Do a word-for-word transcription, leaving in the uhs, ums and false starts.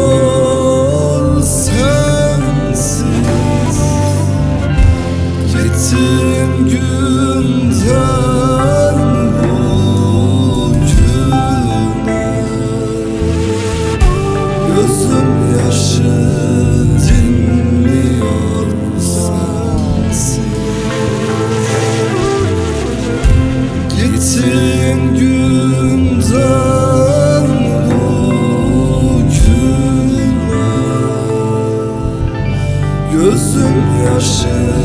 Gülmüyor sensiz. Gittin günden bugüne. Gözüm yaşı dinmiyor sensiz. Gittin günden bugüne. Gözüm yaşı